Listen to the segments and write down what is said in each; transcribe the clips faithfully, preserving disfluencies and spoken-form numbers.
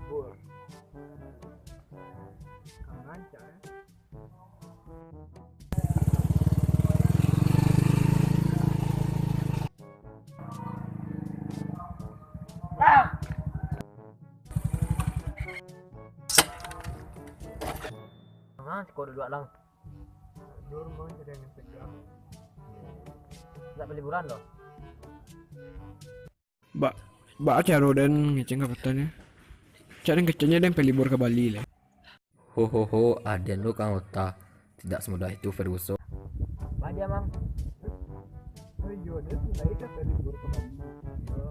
Bur. Kang rancak, eh. Ah, siko duduak lang. Tidur, Bang, jadi angin segar. Ndak paliburan doh. Ba, ba caro den ngeceng ka kota ni. Cak den keceknyo den palibur ka Bali lai. Ho, ho, ho, aden lo Kang Ota. Tidak semudah itu, Ferguson. Ba dia, Mang? Oh iyo, den sudah ka palibur ka Bali. Iyo.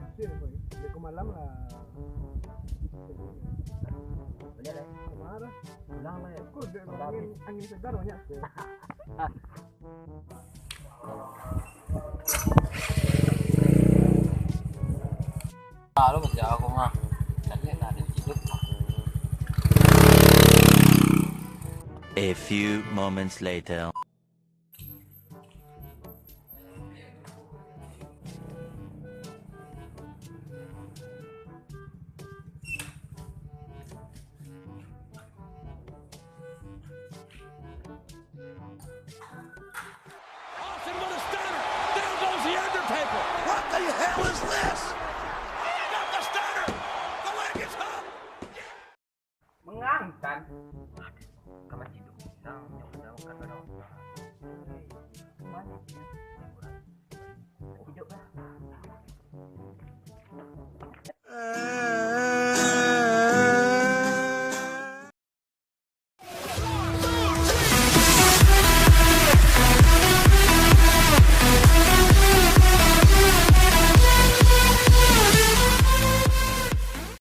Hasil, Bang. Beko malam lah. Baliak lai. Ka ma? Pulang lai. Kok den angin, angin segar banyak tu. Lalu kerja aku mah. Tadi ada di situ. A few moments later. Austin with a stunner. There goes the Undertaker. What the hell is this? He got the stunner. The leg is up. Mangangkan. Kamar tidur. Nah, yang udah makan pada otak. Mana?